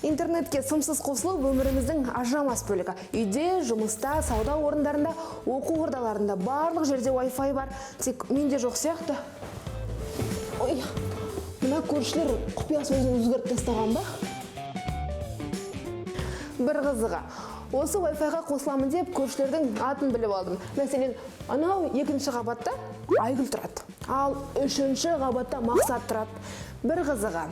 Интернетке сымсыз қосылу өміріміздің ажырамас бөлігі. Үйде, жұмыста, сауда орындарында, оқу ордаларында, барлық жерде Wi-Fi бар. Тек менде жоқ сияқты. Ой, мына көршілер құпия сөзін өзгертіп тастаған ба? Бір қызығы, осы Wi-Fi-ға қосыламын деп көршілердің атын біліп алдым. Мәселен, анау екінші қабатта Айгүл тұрады, ал үшінші қабатта Мақсат тұрады. Бір қызығы,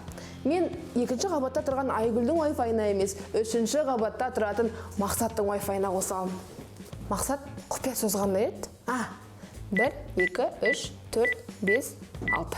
мен екінші қабатта тұрған Айгүлдің Wi-Fi-ына емес, үшінші қабатта тұратын Мақсаттың Wi-Fi-ына қосыламын. Мақсат, құпия сөз қандай еді? А, 1, 2, 3, 4, 5, 6.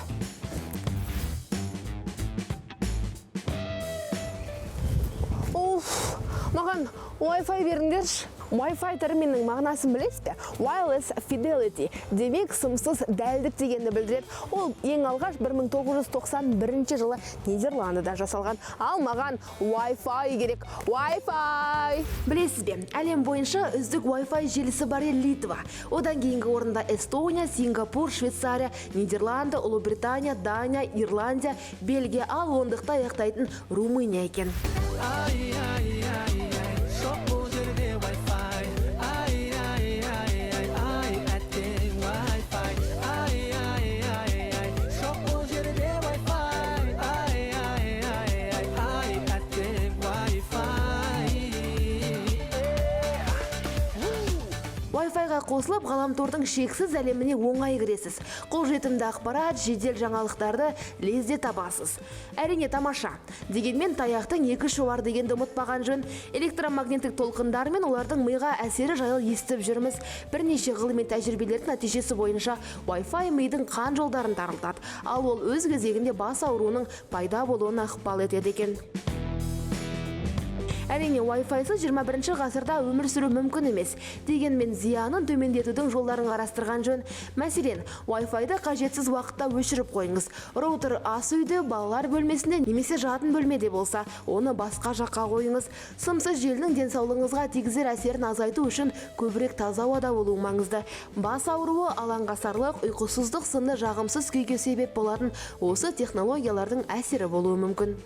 Уф, маған Wi-Fi беріңдерші. Wi-Fi терминінің мағынасын білесіз бе? Wireless Fidelity, демек сымсыз дәлдік дегенді білдіреді. Ол ең алғаш 1991 жылы Нидерландыда жасалған. Ал маған Wi-Fi керек. Wi-Fi! Білесіз бе, әлем бойынша үздік Wi-Fi желісі бар ел Литва. Одан кейінгі орында Эстония, Сингапур, Швейцария, Нидерланды, Ұлыбритания, Дания, Ирландия, Бельгия, ал ондықты аяқтайтын Румыния екен. Ай, ай, ай, ай, жоқ бұл жерде Wi-Fi. Ай, ай, ай, ай, ай, әттең Wi-Fi. Ай, ай, ай, ай, жоқ бұл жерде Wi-Fi. Ай, ай, ай, ай, ай, әттең Wi-Fi. Wi-Fi-ға қосылып, ғаламтордың шексіз әлеміне оңай кіресіз. Қолжетімді ақпарат, жедел жаңалықтарды лезде табасыз. Әрине, тамаша. Дегенмен таяқтың екі ұшы бар дегенді ұмытпаған жөн. Электромагниттік толқындар мен олардың миға әсері жайлы естіп жүрміз. Бірнеше ғылыми тәжірибелердің нәтижесі бойынша Wi-Fi мидың қан жолдарын тарылтады. Ал ол өз кезегінде бас ауруының пайда болуына ықпал етеді екен. Әрине, Wi-Fi-сыз 21 ғасырда өмір сүру мүмкін емес. Дегенмен зиянын төмендетудің жолдарын қарастырған жөн. Мәселен, Wi-Fi-ды қажетсіз уақытта өшіріп қойыңыз. Роутер ас үйде, балалар бөлмесінде немесе жатын бөлмеде болса, оны басқа жаққа қойыңыз. Сымсыз желінің денсаулығыңызға тигізер әсерін азайту үшін көбірек таза ауада болу маңызды. Бас ауруы, алаңғасарлық, ұйқысыздық сынды жағымсыз күйге себеп болатын осы технологиялардың әсері болуы мүмкін.